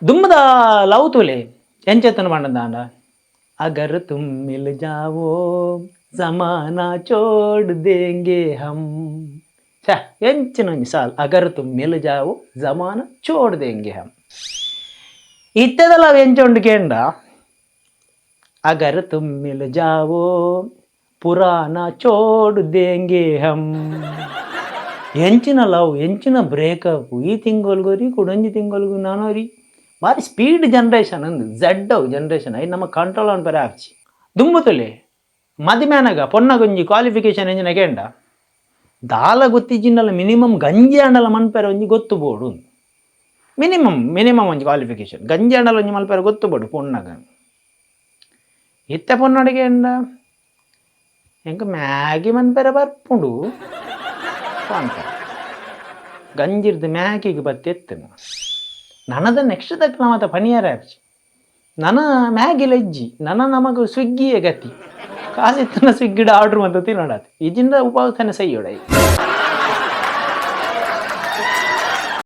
ದುಂಬುದ ಲವ್ ತೂಲೆ ಎಂಚೆತ್ತನ ಪಂಡದಾಂಡ, ಅಗರ್ ತುಮ್ ಮಿಲ್ ಜಾವೋ ಜಮಾನಾ ಚೋಡ್ ದೇಂಗೆ ಹಮ್. ಛ, ಎಂಚಿನ ಒಂಜಿ ಸಾಲ್! ಅಗರ್ ತುಮ್ ಮಿಲ್ ಜಾವೋ ಜಮಾನ ಚೋಡ್ ದೇಂಗೆ ಹಮ್. ಇತ್ತೆದ ಲವ್ ಎಂಚ ಉಂಡು ಕೇಂಡ, ಅಗರ್ ತುಮ್ ಮಿಲ್ ಜಾವೋ ಪುರಾಣ ಚೋಡ್ ದೇಂಗೆ ಹಮ್. ಎಂಚಿನ ಲವ್, ಎಂಚಿನ ಬ್ರೇಕಪ್! ಈ ತಿಂಗೊಲ್ಗೊರಿ, ಕುಡೊಂಜಿ ತಿಂಗೊಲ್ಗು ನಾನೋರಿ. ಬಾರಿ ಸ್ಪೀಡ್ ಜನರೇಷನ್ ಅಂದು, ಝೆಡ್ ಅವು ಜನರೇಷನ್. I ನಮ್ಮ ಕಂಟ್ರೋಲ್ ಅನ್ಪರೆ ಆಪ್ಚಿ. ದುಂಬುತುಲೆ ಮದಿಮ್ಯಾನಗ ಪೊನ್ನಗೊಂಜಿ ಕ್ವಾಲಿಫಿಕೇಶನ್ ಎಂಚಿನ ಕೇಂಡ, ದಾಲ ಗೊತ್ತಿಜ್ಜಿಂಡಲ ಮಿನಿಮಮ್ ಗಂಜಿ ಆಂಡಲ ಮನ್ಪೆರೆ ಒಂಜಿ ಗೊತ್ತು ಬೋಡು. ಮಿನಿಮಮ್ ಮಿನಿಮಮ್ ಒಂಜಿ ಕ್ವಾಲಿಫಿಕೇಶನ್, ಗಂಜಿ ಆಂಡಲ ಒಂಜಿ ಮಲ್ಪೆರೆ ಗೊತ್ತು ಬೋಡು ಪೊನ್ನಗ. ಇತ್ತೆ ಪೊನ್ನಡಿಗೆ ಎಂಡ, ಎಂಕ್ ಮ್ಯಾಗಿ ಮನ್ಪೆರೆ ಬರ್ಪುಂಡು ಪಂತ. ಗಂಜಿರ್ದು ಮ್ಯಾಗಿಗೆ ಬತ್ತಿ ಎತ್ತುನು. ನನದ ನೆಕ್ಸ್ಟ್ ದಕ್ಲ ಮಾತ ಪನಿಯಾರ ಆಪ್ಚಿ. ನನ ಮ್ಯಾಗಿಲ ಇಜ್ಜಿ, ನನ ನಮಗ್ ಸ್ವಿಗ್ಗಿಯೇ ಗತಿ. ಕಾಸಿತ್ತನ ಸ್ವಿಗ್ಗಿಡ್ ಆರ್ಡರ್ ಮಂತ ತಿನ್ನೋಡಾತ್, ಇಜಿಂಡ ಉಪವಾಸನೆ ಸೈಯೋಡೈ.